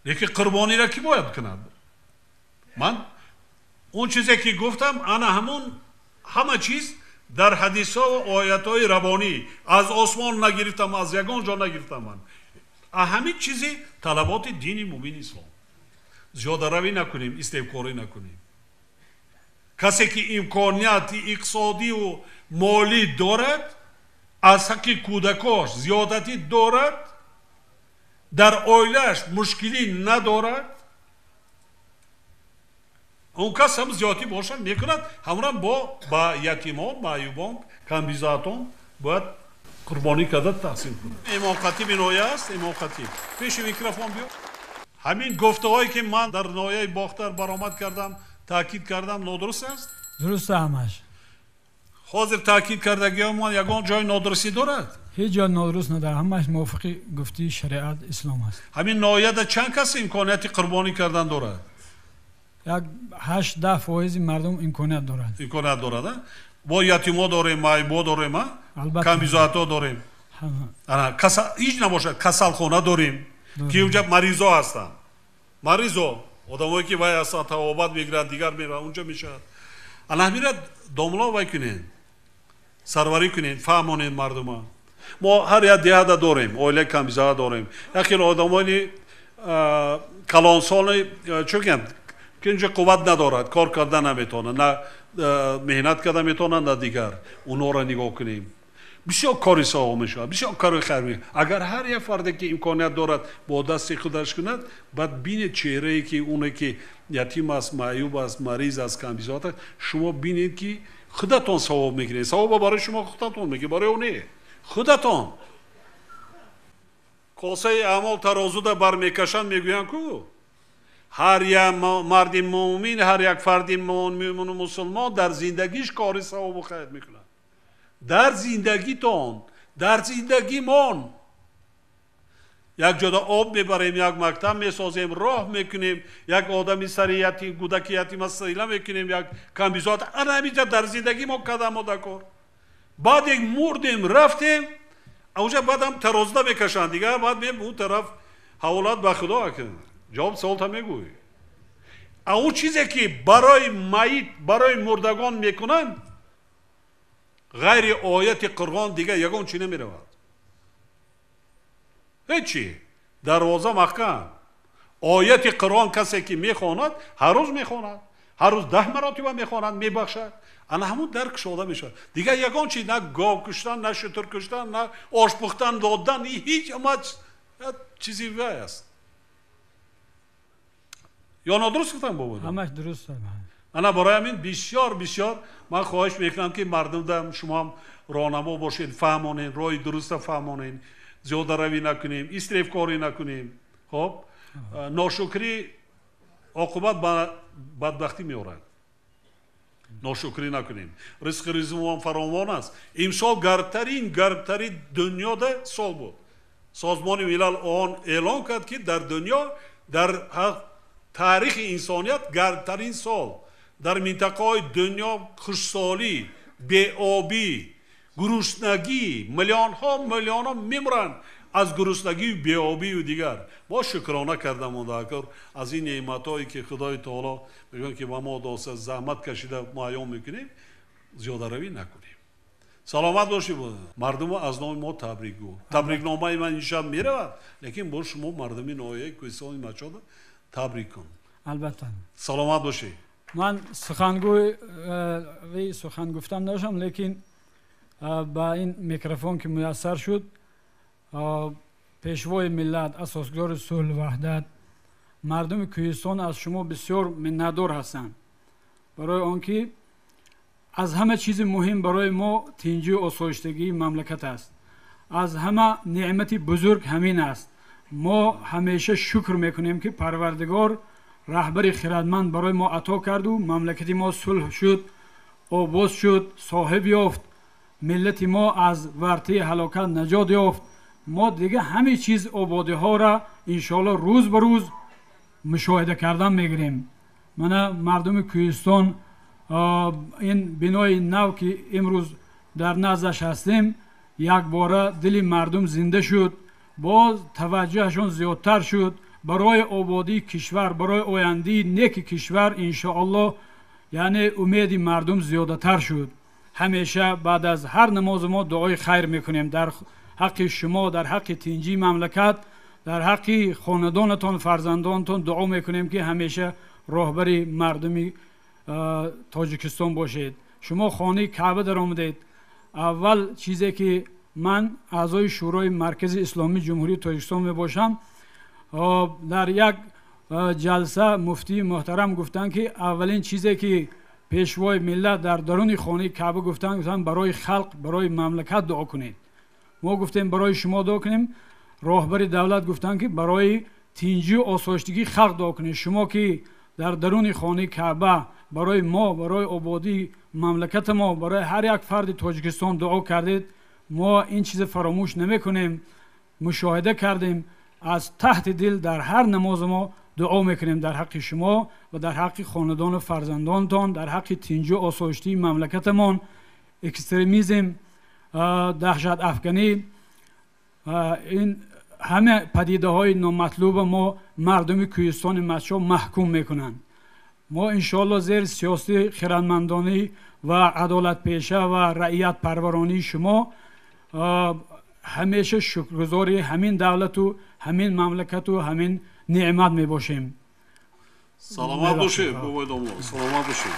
Лекин қурбониро кӣ бояд кунад? Ман он чизе ки гуфтам, ана ҳамон ҳама чиз дар ҳадисҳо ва оятҳои рабонӣ, аз осмон нагирифтам, аз ягон ҷо нагирифтам ман. Ҳамин чизи талаботи дини мубини ислом. Зиёдаравӣ накунем, истебкорӣ накунем. Касе ки имконияти иқтисодиву молӣ дорад, аз ҳаққи кӯдакош зиёдатӣ дорад, дар оилааш мушкилӣ надорад, он кас ҳам зиёдатӣ бошад мекунад, ҳамрам бо ба ятимон, маъюбон, камбизоатон бояд қурбонӣ карда тақсим кунад. Имом хатиби ноҳия аст, имом хатиб. Пеши микрофон биё. Ҳамин гуфтаҳое ки ман дар ноҳияи Бохтар баромад кардам, таъкид кардам, нодуруст аст? Дуруст ҳамаш. Ҳозир таъкид кардагиҳо ягон ҷои нодурустӣ дорад? Ҳеҷ ҷо нодуруст надорад, ҳамаш мувофиқи гуфтии шариат ислом аст. Ҳамин ноҳияда чанд кас имконияти қурбонӣ кардан дорад? Як 8-10 фоизи мардум имконият дорад. Имконият дорад, а? Бо ятимо дорем, маъюбо дорем, а? Камбизоатҳо дорем. Ҳеҷ набошад, касалхона дорем, ки унҷа маризо ҳастанд. Маризо, одамое ки вай ҳастанд, табобат мегиранд, дигар мераванд, унҷа мешавад. Ана ҳамира домло вай кунед, сарварӣ кунед, фаҳмонед мардума. Мо ҳар як деҳада дорем, оилаи камбизоат дорем. Як хел одамони калонсоли чӣ гӯям, ки инҷо қувват надорад, кор карда наметавонад, на меҳнат карда метавонад, на дигар. Онҳоро нигоҳ кунем. Бисёр кори савоб мешавад, бисёр кори хайр мешавад. Агар ҳар як фарде ки имконият дорад бо дасти худаш кунад, баъд бинед чеҳрае ки оне ки ятим аст, маъюб аст, мариз аст, камбизоат аст, шумо бинед ки худатон савоб мекунед. Савоба барои шумо худатон мекунед, барои ӯ не. Худатон. Косаи аъмол тарозуда бармекашанд, мегӯянд ку ҳар як марди муъмин, ҳар як фарди муъмину мусулмон дар зиндагиш кори савобу хайр мекунад. Дар зиндагитон, дар зиндагимон як ҷода об мебарем, як мактаб месозем, роҳ мекунем, як одами сари ятим, кӯдаки ятима сила мекунем, як камбизоат. Ана ҳаминҷа дар зиндагӣ мо кадамо дар кор. Баъд як мурдем, рафтем, онҷа баъдам тарозуда мекашанд, дигар баъд мем он тараф ҳаволат ба худо акун. Ҷавоб саволта мегӯй. А он чизе ки барои майит, барои мурдагон мекунанд, ғайри ояти Қуръон дигар ягон чӣ намеравад. Ҳеҷ чи. Дарвоза маҳкам. Ояти Қуръон касе ки мехонад, ҳар рӯз мехонад, ҳар рӯз 10 маротиба мехонад, мебахшад. Ана ҳамон дар кушода мешавад. Дигар ягон чи, на гов куштан, на шутур куштан, на ош пухтан, додан, ҳеҷ ама чизи вай аст. Ё нодуруст гуфтам бобо? Ҳамаш дуруст. Ана барои ҳамин бисёр бисёр ман хоҳиш мекунам ки мардумда шумоам роҳнамо бошед, фаҳмонед, роҳи дуруста фаҳмонед, зиёдаравӣ накунем, истрефкорӣ накунем. Хоб, ношукрӣ оқибат ба бадбахтӣ меорад. Ношукрӣ накунем. Ризқи ризмон фаровон аст. Имсол гармтарин гармтарин дунёда сол буд. Созмони Милал он эълон кард ки дар дунё дар таърихи инсоният гармтарин сол, дар минтақаҳои дунё хушсолӣ, беобӣ, гуруснагӣ, миллионҳо миллионҳо мемуранд аз гуруснагию беобию дигар. Мо шукрона карда мондаакор аз ин неъматҳое ки Худои Таоло мегӯяд ки ба мо доста заҳмат кашида муайён мекунем, зиёдаравӣ накунем. Саломат бошед. Мардумо аз номи мо табрик гӯ. Табрикномаи ман ин шаб меравад, лекин бо шумо мардуми ноҳияи Кӯҳистони Мачода табрик кун. Албатта. Саломат бошед. Ман сухангӯи сухан гуфтан доштам, лекин ба ин микрофон ки муяссар шуд, пешвои миллат, асосгузори сулҳу ваҳдат, мардуми Кӯҳистон аз шумо бисёр миннатдор ҳастанд, барои он ки аз ҳама чизи муҳим барои мо тинҷию осоиштагии мамлакат аст. Аз ҳама неъмати бузург ҳамин аст. Мо ҳамеша шукр мекунем ки Парвардигор раҳбари хирадманд барои мо ато карду мамлакати мо сулҳ шуд, обоз шуд, соҳиб ёфт, миллати мо аз вартаи ҳалокат наҷот ёфт. Мо дига ҳамин чиз ободиҳоро иншоалло рӯз ба рӯз мушоҳида кардан мегирем. Мана мардуми Кӯҳистон ин бинои нав ки имрӯз дар наздаш ҳастем, якбора дили мардум зинда шуд, боз таваҷҷӯҳашон зиёдтар шуд. барои ободии кишвар, барои ояндаи неки кишвар иншоаллоҳ, яъне умеди мардум зиёдатар шуд. Ҳамеша баъд аз ҳар намози мо дуои хайр мекунем дар ҳаққи шумо, дар ҳаққи тинҷии мамлакат, дар ҳаққи хонадонатон, фарзандонатон дуо мекунем, ки ҳамеша роҳбари мардуми Тоҷикистон бошед. Шумо хонаи Каъба даромадед. Аввал чизе ки ман аъзои Шӯрои Маркази Исломии Ҷумҳурии Тоҷикистон мебошам, дар як ҷалса муфтии муҳтарам гуфтанд, ки аввалин чизе ки пешвои миллат дар даруни хонаи Каъба гуфтанд, гуфтанд: барои халқ, барои мамлакат дуо кунед. Мо гуфтем, барои шумо дуо кунем. Роҳбари давлат гуфтанд, ки барои тинҷию осоиштагии халқ дуо кунед. Шумо ки дар даруни хонаи Каъба барои мо, барои ободии мамлакати мо, барои ҳар як фарди Тоҷикистон дуо кардед, мо ин чизро фаромӯш намекунем. Мушоҳида кардем, аз таҳти дил дар ҳар намози мо дуо мекунем дар ҳаққи шумо ва дар ҳаққи хонадону фарзандонтон, дар ҳаққи тинҷу осоиштии мамлакатамон. Экстремизм, даҳшатафканӣ, ин ҳама падидаҳои номатлуба мо мардуми Кӯҳистони Мастчоҳ маҳкум мекунанд. Мо иншоалло зери сиёсати хирадмандонӣ ва адолатпеша ва раиятпарваронии шумо ҳамеша шукргузори ҳамин давлату ҳамин мамлакату ҳамин неъмат мебошем. Саломат бошед, бобои домод, саломат бошед.